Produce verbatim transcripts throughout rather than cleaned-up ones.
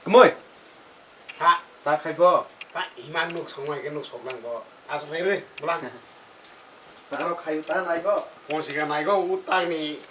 Moi. Ha. Ta khai bo. Ta imang nuk songmai ke nuk sok nang bo. Asa phai re, blang. Ta ro khayu ta nai bo. Pon sika nai go, utang ni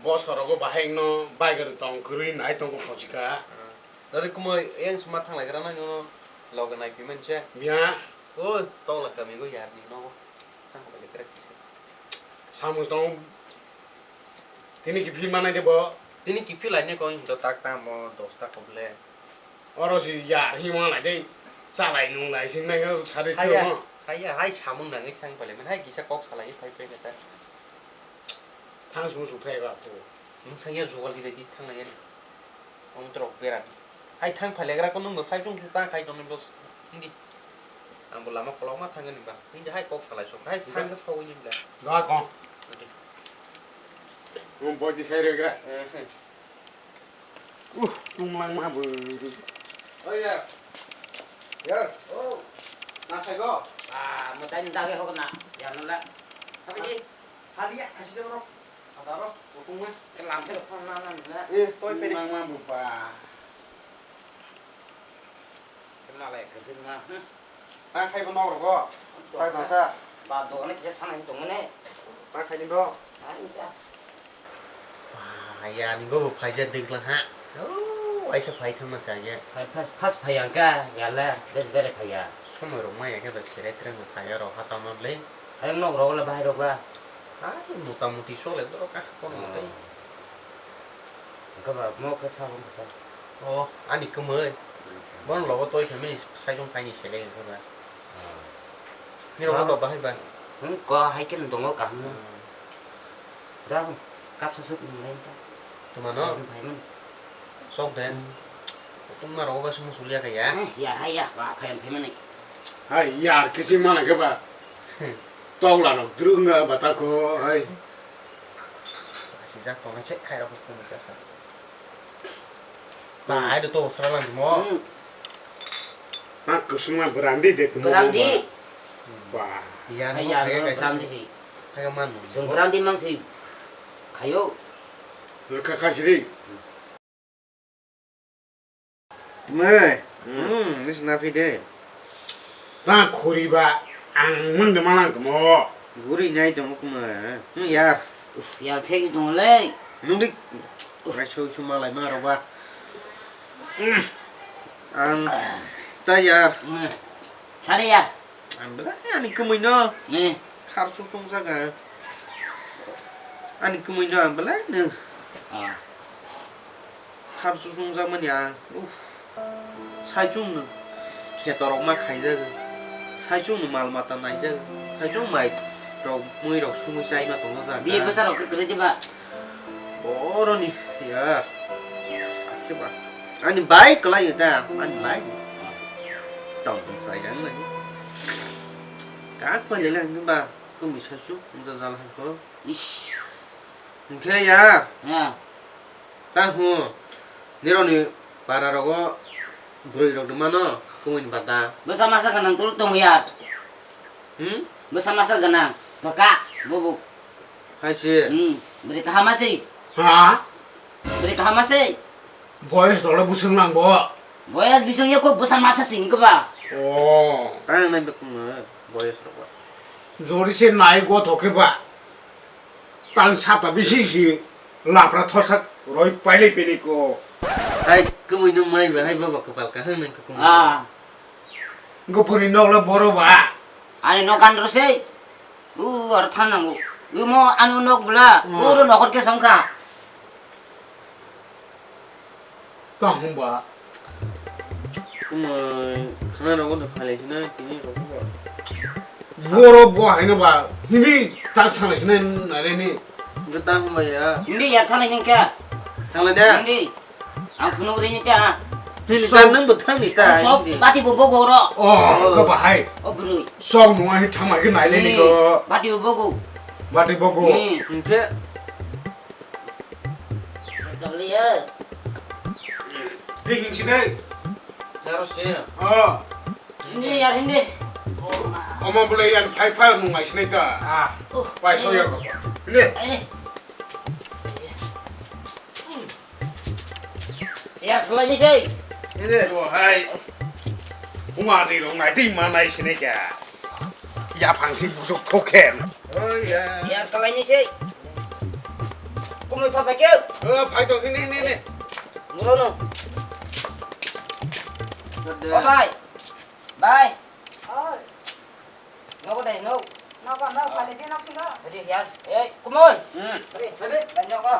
boss oro go bahai no bai gari tong kuri nai tong ko pon sika. Dari kumoi yang sma thang lai gra nai no loge nai phi man che. Bia. O tong la kami go yar ni no. Tang ko le kra kisa. Samung tong. Tini ki film manai de bo. Tini ki film ne ko do tak ta mo dos ta ko ble. Oro si yar hi wng lai tei chalai nung lai sing nai sari Haya, thwng. Haya, hai samung nangwi thang pale, man hai kisa kok salai phai phai kata. Thang sung sung thai ba ko. Nung sanya jugal di di thang lai ni. Om trok bera di. Hai thang phale gra ko nung sai chung ta khai tong dos. Hindi. Ang bo lama kolok ma thang ni ba. Hindi hai kok salai sok. Hai thang ka sogwi ni bla. Ga ko. Hindi. Nung boi di sai re gra. Eh, eh. Uh, nung lang ma bo. Oh ya. Ya. Oh. Na khai bo. Ah, mo tai ni dage hok na. Ya no la. Tapi di. Hali ya, asi jang rok. Ada rok, utung ma. Ke lam ke phone na na na. Eh, toi pe di. Nung lang ma bo ba. Ke malai ke din ma. Hmm. Ta khai bo nok rogo. Ta dasa. Ba dogana kisa thana hin tongmane. Ta khai din bo. Ai ta. Ba, ya ni bo phaija dikla ha. Oh, aisa phai thangma sa ya. Phai, phas, phas phai ang ka, ya la, bere, bere phai ya. Somoi rok ma ya ke ba serai treng phai ya ro ha tama ble. Hai nok rogo le bahai rok ba. Hai mota moti chole doro ka kono motei. Hwnkhe ba mo khe sa, mo khe sa. O, ani kwmwi. Hmm. Bono logo toi family saichung kainwi seleng hwnkhe ba. Hmm. Nirok ba bahai ba. Hmm, ko hai khe tongo kaham no. Hmm. Da, kapsa suk nang lai ta. Tuma no? Hai, hai man. Sok de. Hmm. Tungma rogo ba sumu sulia kaya. Eh, ya, hai ya, ba, phai, phai mani. Hai, yar kisi mana khe ba. Tokla rok drunga bata ko, hai. Sijak tongnai se, hai rok kumi ta sa. Ba, hai do to sra lang mo. Hmm. Ma kusuma brandi de tumo. Brandi. Ba. Ya, hai no, ya, hai no, kaisa brandi si. Hai man. Jung brandi mang si. Khayo. Ka ka siri. Mei, hmm, hmm, this na phi de. Ta khuri ba, ang mun de malang kamo. Guri nai tong kuma. Hmm, yar. Uf, yar phek tong le. Nung dik. Uf. Rai so so malai ma ro ba. Hmm. Ang ta yar. Hmm. Chale yar. Ang belai ani kwmwi no. Eh. Khar chuk chuk jaga. Ani kwmwi no ang belai no. Ah. Khar chuk chuk jak mani ang. Uff. Saichung no kheto rok ma khaijak. Saichung no mal mata naijak. Saichung mai rok mui rok sungwi chai ma tong jak. Biye bwsa rok kwrwi diba? Boroni ya. Sakhe ba. Ani bai kwlai da, ani bai. Tong sai yang nai. Kak pa lela hwnkhe ba, kumi sasu, wngja jala hai ko. Ish. Hwnkhe ya. Ya. Ta hu. Nironi para rogo bwrwi rok de mano, kumi ni bata. Bwsa masa gwnang tulu tong ya. Hmm? Bwsa masa gwnang, bwka, bubu. Hai se. Hmm, bwrwi kaham ma se. Ha? Bwrwi kaham ma se. Boyos rok le bwswng lang bo. Boyos bising ye ko bwsa masa sing ko ba. Oh. Tang nai bwkung boyos rok ba. Jori se nai go thoke ba. Tang sata bisi si lapra thosak roi paile pele ko. Hai, kemui no mai ba, hai baba kwpal kaham nang ko. Ah. Gopuri nok le boro ba. Ani nok andro se. U ar thanango. U mo anu nok bla. Hmm. Uro nokhor ke songkha. Kahumba. Kumai khana rogo de phalai sina tini rogo ba. Boro bo haino ba. Hindi tak thalai sina naleni. Gata humba ya. Hindi ya thalai ningka. Thalai da. Hindi. Ang phunuk rini ta. Hindi ta nang bo thang ni ta. Sok bati bo bogo ro. Oh, ko ba hai. O brui. Sok nung ahi thama ke nai le ni ko. Bati bo bogo. Bati bogo. Ni. Hingke. Kabli ya. Di hing sini. Jaro se. Oh. Hindi, yar, hindi. Omo bole yan phai phai nung mai sinai ta. Ah. Pai so yar ko. Hindi. Ai. Yar, khlai ni sei. Ede. Bo hai. Buma ji rong nai tei ma nai sini kya. Ya phang si busuk thok khen. Oh ya. Ya kalai ni sei. Kumui pha phai khe. Oh, phai to, ne, ne, ne. Muro no. Oh, bhai. Bhai. Oh. Nogo dai, no. Nogo, no, phale di nok singo. Hadi, ya. Eh, kumui. Hmm. Hadi. Hadi. Dan nogo.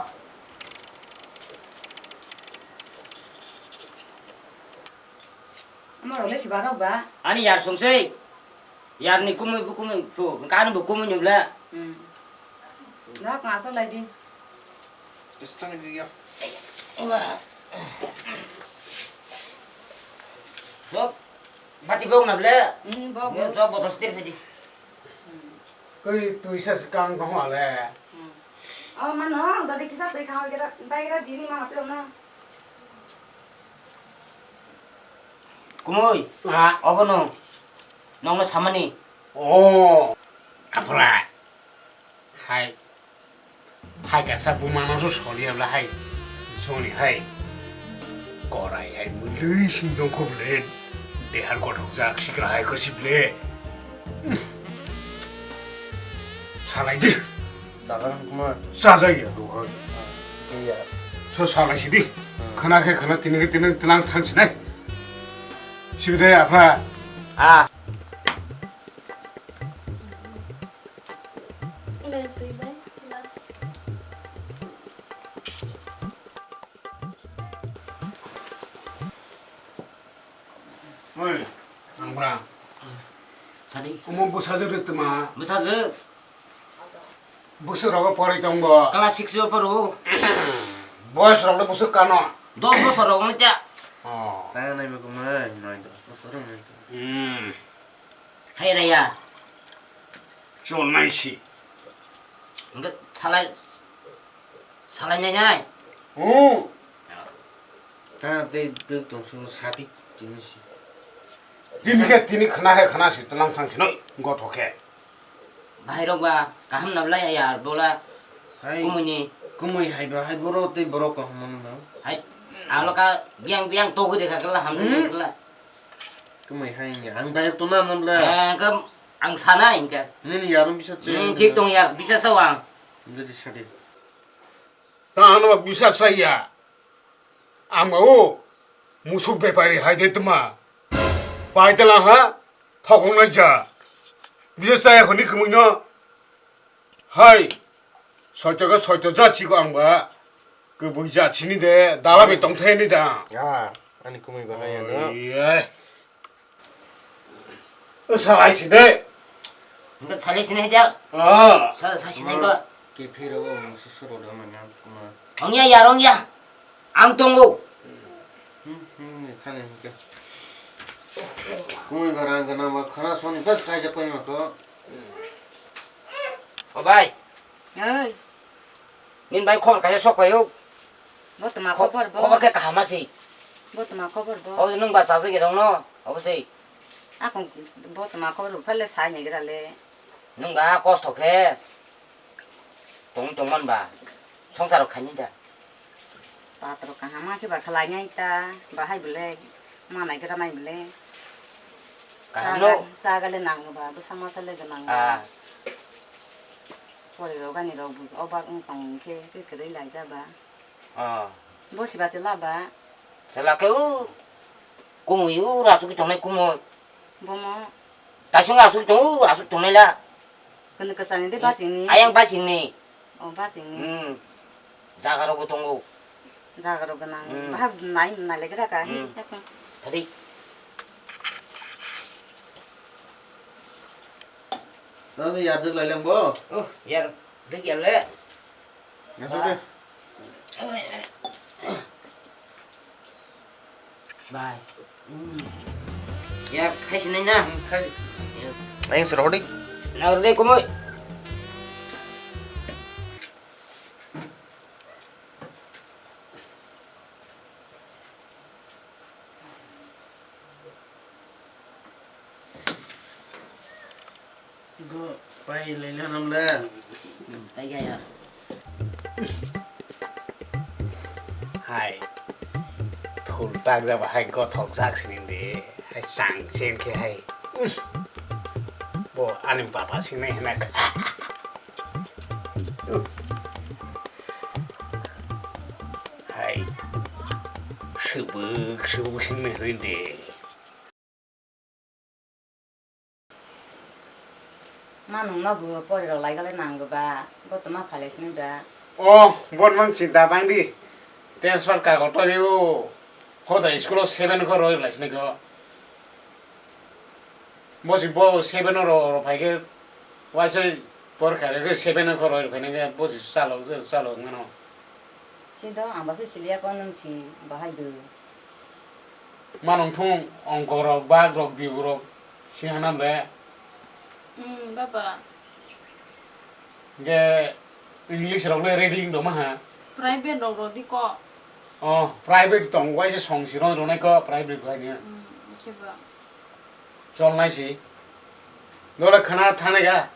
Amo role si barok ba. Ani yar sungsei. Yar ni kumui bu kumui pu. Kan bu kumui nyubla. Hmm. Nok ngaso lai di. Sok, bati bok na ble. Hmm, bok, bok. Sok botol setir phaidi. Koi tui sa sekang tong ale. Hmm. Oh, mano, dadi kisa tui kha gira, bai gira dini mama pilo na. Kumui. Ah. Obo no. Nong no samani. Oh. Aphra. Hai. Hai kasa buma no so soli abla hai. Joni hai. Korai hai mului sing dong kho ble. Dehar gothok jak sikra hai ko si ble. Salai di. Jagan kuma. Sajai ya do hai. Iya. So salai si di. Hmm. Khana khe khana tini khe tini tlang thang sinai. Sigde aphra. Ah. Bai, twi bai, last. Oi, ang bra. Sadi. Omo bwsajwk rwtwma. Bwsajwk. Bwswk rogo porai tongbo. Class six o poro. Boyos rok le bwswk kano. Dos bosor rok wngkha. Oh. Ta nai ma kumai, noi dos bosor wngkha. Hmm. Hai raya. Chol nai si. Hingke salai, salai nai nai. Oh. Ta tei duk tong su sati tini si. Tini khe tini khna hai khna si tlang thang si noi gotho khe. Bahai rok ba kaham na belai ya bola. Hai. Kumui ni. Kumui hai ba hai borok tei borok kaham mano na. Hai. Alo ka biang biang togwi de ka kala ham de kala. Kumui hai ni ang bai to na na bla. Eh, ka Ang sana hingke. Nini yarung bisa che. Hmm, thik tong yar, bisa sa ang. Jadi sadi. Ta ano bisa saya. Ang o musuk bepari hai de tma. Pai tala ha, thokong na ja. Bisa saya khoni kumui no. Hai. Soito ka soito ja chiko ang ba. Kubui ja chini de, dala be tong the ni da. Ya, ani kumui ba hai ano. Oi, eh. O salai si de. Hingke salai sinai dia. Ah. Sa, sa sinai ko. Ke phiro o musu soro da manya kuma. Ongya ya, ongya. Ang tongo. Hmm, hmm, ni thani hingke. Kumui barang ke nama khana son tas kai ja koi ma ko. O bai. Oi. Nini bai khobor kaisa sok paio. Bo tma khobor bo? Khobor khe kaham asi. Bo tma khobor bo? Obo nwng ba chajak rok no, obo se. Akung bo tma khobor bo phale sai nai gra le. Nwng ba kosto khe tong tong man ba. Songsar rok khaini da. Patro kaham khe ba khlai nai ta, bahai bole manai gra nai bole. Kaham no. Saga le nang ba, bwsa masa le nang ba. Ah. Pori rok ani rok o bak wng tong khe khe kwrwi lai ja ba. Ah. Bo siba se laba. Chwla khe o kumui o asugwi tongnai kumui. Bomo. Taisung asugwi tong o asugwi tongnai la. Kunu kwchangni de basingni. Ayang basingni. O basingni. Hmm. Jaga rok bo tongo. Jaga rok gwnang. Hmm. Bahai nai nai le gra ka. Hmm. Thadi. Nang yar dwk lai lang bo? Oh, yar dwk yar le. Ngasuk de. Bai. Yar khai sinai na. Hmm, khai. Yar. Ayang sir hodik. Na orde kumui. Go, pai lele namle. Pai gaya. Hai. Thu Kultak jaba hai gothok jak sini de, hai chang chen khe hai. Us. Bo ani baba sinai hena. Hai. Subuk, subuk sini rin de. Ma nungno bo pori rok lai gale nang ba, bo toma phalai sini ba. O, bo nang chinta tang di. Transfer kago to ni o. Khoda school o seven ko roi lai sini ko. Bo si bo seven o ro, ro phai ke, waisa por kha ke seven o ko roi phai ne bo si chalo, chalo ngano. Chido, ang basa siliya ko nung si bahai do. Manung thung ongko rok, bag rok, biu rok, si hanam le. Hmm, baba. Ge English rok le reading do maha. Private rok rodi ko. Oh, private tong waisa song si roi ronai ko, private bai ni. Hmm, khe ba. Chol nai si. Dole khana thane ga.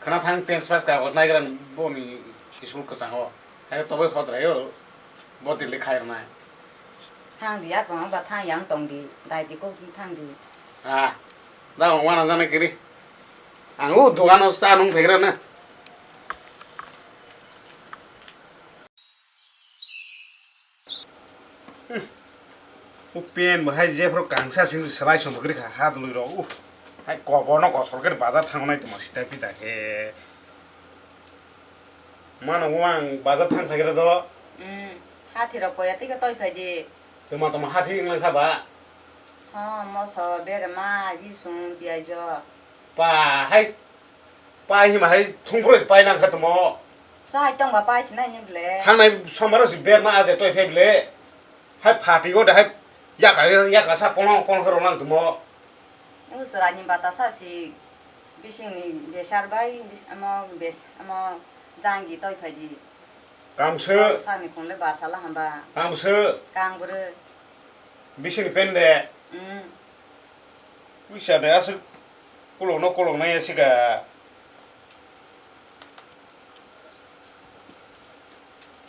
Khana thang transfer ka hot nai gran bo ni school ka chango. Hai to bai hot rayo. Bo dili khai rnai. Thang di, a tong ba thang yang tong di, dai di ko thang di. Ah, da wana jana kiri. Ang u dogano cha nung phegra na. U pen bo hai jephru kangsa sing salai song bwkri kha ha dului rok. Uh, hai kobo no kosol khe bazar thangnai tongma sita pita khe. Mano wang bazar thang khagira do. Hmm, hathi rok poya tike toi phai di. Tuma tuma hathi wng kha ba. Som, moso, berma, risung, piajo. Pa hai, pa hima hai thungphuru pai nang kha tumo. Chai tong ba pai sinai ni ble. Thangnai sombar si berma aje toi phai ble. Hai phati go de hai yaka yaka sa pono pono khe rw nang tumo. Usra ni bata sa si bising ni besar bai bis-, amo bes-, amo janggi toi phai di. Kamse. Sani khungle ba sala hamba. Kamse. Kang bwrwi. Bising ni pen de. Mm. Puisa de aswk kolok no kolok nai asika.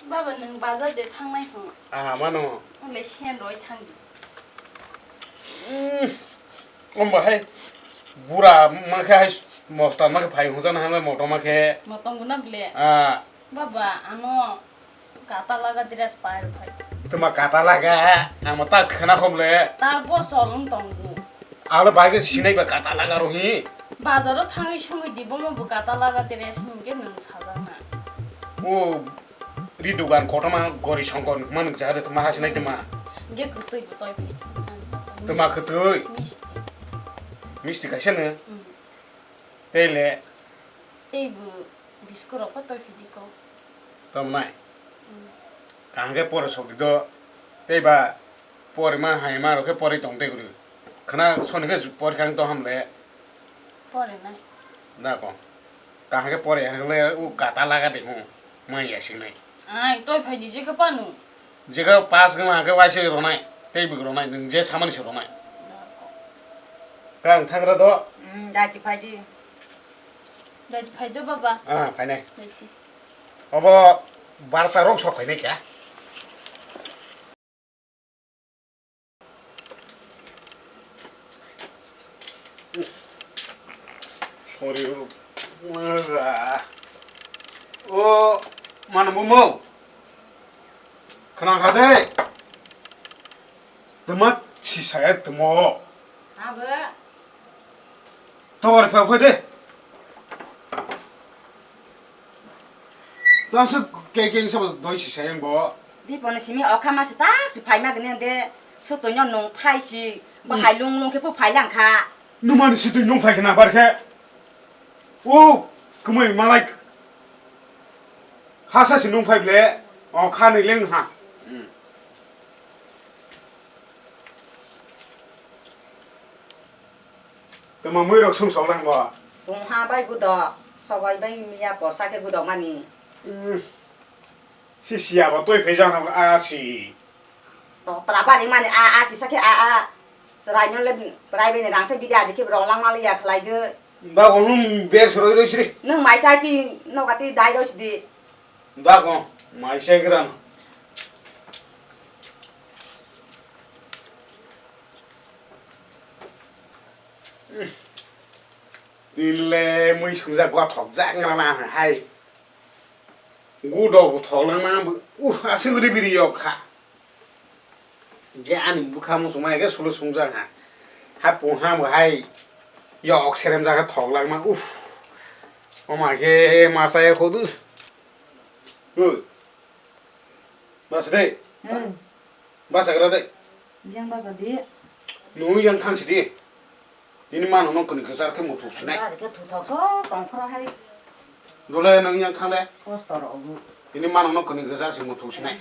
Baba, nwng bazar de thangnai hwn? Aha, mano. Wng le sen roi thang di. Mm. Omba hai bura ma khe hai mosta ma khe phai hwnjak na hai moto ma khe. Moto wngna ble. Ah. Baba, ano kata laga dress pai rw phai. Tuma kata laga, ang ma tak khna khom le. Tak bo sol wng tongo. Alo bai khe sinai ba kata laga ro hi. Bazar o thangwi songwi di, bomo bo kata laga dress hwn khe nwng sajak na. O ri dogan kotorma gori songkor nukma nukjak re tuma ha sinai tuma. Hwnkhe kwtwi bo toi phai. Tuma kwtwi? Misti. Misti kaisa no? Mm. Tei le? Tei bo biscuit rok bo toi phai di ko. Tamo nai? Mm. Kaham khe pore sok di do. Tei ba pore ma hai ma rok khe pore tong tei kwrwi. Khna soni khe pore kha wng tong ham le. Pore nai. Da ko. Kaham khe pore ha le u kata laga de hu. Ma ya sing nai. Ai, toi phai di je khe panu. Jekhe pass wngma hwnkhe waisa ronai, tei bwk ronai, nwng je samani se ronai. Kang thagra do? Mm, daiti phai di. Daiti phai do, baba. Ah, phainai. Daiti. Obo barta rok sok phainai kha. Sorry, o, mara. O, mano bumo. Khna kha de. Tuma si saya tumo. Abo. Tor pha pha de. Tang se ke ke sa doi si sayang bo. Di pon simi okha ma se tak si phai ma gni de. So to nyon nung thai si. Ba hai lung lung khe phu phai lang kha. Numa ni si tui nung phai khna bar khe. O, kwmwi malai. Khasa si nung phai ble. O kha ni leng ha. Tama mui rok sung sok lang bo. Tungha bai gudok, sobai bai miya porsa khe gudok mani. Si siya bo tui phai jang a si. To tra bari mani a a kisa khe a a. Chwrai no le brai bini rang se bidi adi khe rong lang mali ya khlai ge. Ba ko nung bag soroi roi sri. Nung mai sai ti no ka ti dai roi sidi. Da ko, mai se gram. Tinle mui sungjak gothok jak ngrana hai. Gudo bo thok langma bo. Uh, aswk ribiri yok kha. Je ani bwkha muchungma ege sulo sungjak ha. Ha pungha bo hai yok serem jaga thok langma. Uff. Oma ke masa ya khodu. Ui. Bas de. Hmm. Bas agra de. Yang bas di. Nu yang thang sidi. Ini mano no kini kejar ke mutu sinai. Ari ke thuthok so tongphro hai. Dole nang yang thang de. Kosto ro bu. Ini mano no kini kejar si mutu sinai.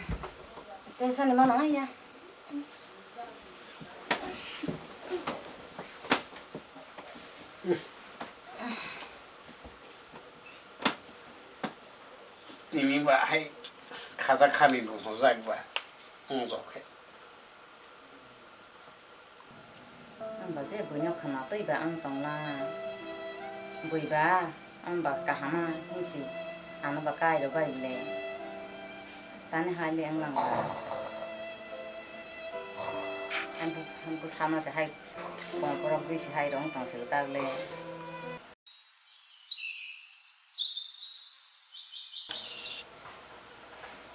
Testa ni mano ya. Tini ba hai khaja khani no hojak ba. Ong jok khe. Ang ba je buino khwna twi ba ang tongla. Bui ba ang ba kahama hinsi ano ba kai ro bai le. Tani hai le ang lang ba. Ang bu, ang bu sana se hai kong korok gwi se hai rong tong se tak le.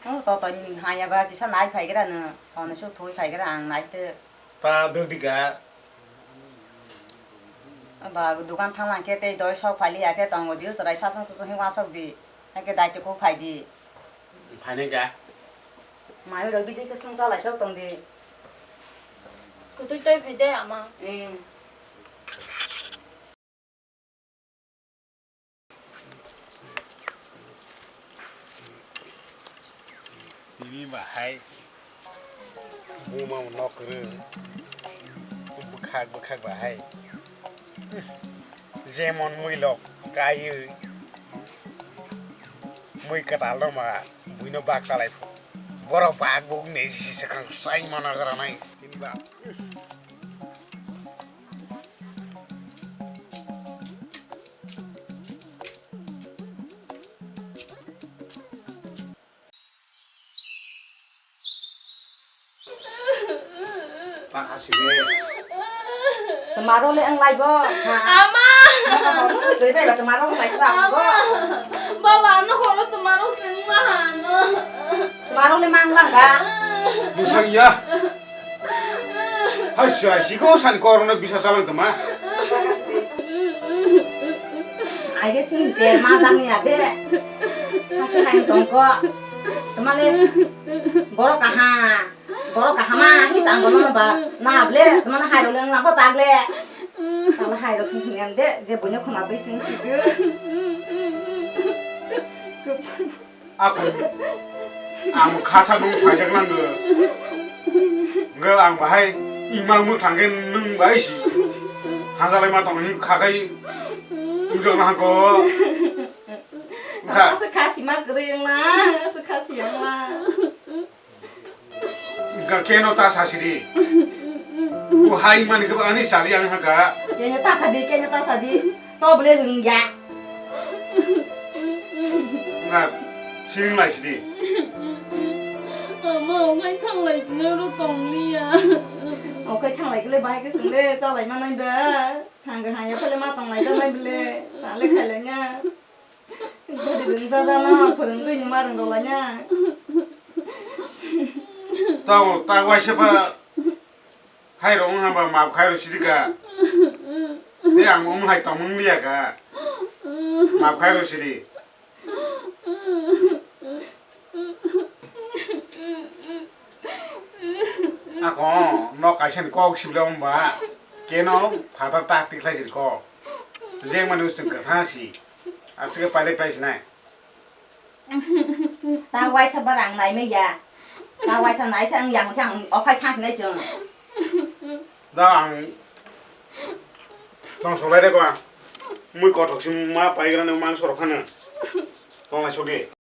O to to ni haya ba kisa nai phai gra no. Ono su thui phai gra ang nai te. Ta duk dika. Ba dukan thang lang khe tei doi sok phai li ya khe tongo di chwrai sa song su song hi wa sok di. Hai khe dai te ko phai di. Phai nai ka. Mai ro bidi khe sung sa lai sok tong di. Kutui toi phai de ama. Eh. Tini bahai buma nok kwrwi bwkhak bwkhak bahai jemon mui lok kaiwi mui kwtal rwma buino bak chalai phu borok bak buk nesi swkang sai mano granai tini ba. Pakha sini. Twmaro le ang lai bo. Ama. Twmaro ang lai sla bo. Baba, ano horo twmaro sing ma ano. Twmaro le mang lang ga. Busang ya. Hai sira siko san korona bisa salang tama. Aige sing de ma jang ya de. Hake kain tongko. Tamale borok kaha. Borok kahama hi sang bono ba. Na ble tamale hai role na ho tagle. Tala hai ro sing sing de je bonya khona de sing sing. Ako ang khasa nung phaijak nang. Nge ang bahai imang mu thangke nung bahai si. Hajalai ma tong hi khakai ujak na ko. Kha. Asa khasi ma kwrwi wngla, asa khasi wngla. Ga keno ta sasidi. Bo hai mani ke ani sali ang haka. Keno ta sadi, keno ta sadi. To bole rungya. Na siring lai sidi. Ama, okai thanglai tini oro tongliya. Okai thanglai kele bahai ke sile chalai manai ba. Thangga haya pele ma tonglai da nai bele. Tale khailai na. Gari ring jaja no, phwrwngwi ni ma ring rwlai na. Tamo, ta waisa ba. Hai rong ha ba, map khai ro sidika. Te ang um hai tong mung liya ka. Map khai ro sidi. Ako, nok kaisa ni kok sibla wngba. Keno, phatar tak tik khlai sidi kok. Jeng mani usung kwthang si. Aswk pailai pai sinai. Ta waisa barang nai me ya. Ta waisa nai sa ang yang khe ang ophai thang sinai chwng. Da ang tong solai de kwa. Mui kothok si ma paigra ne mang sorok khana. Tong lai sodi.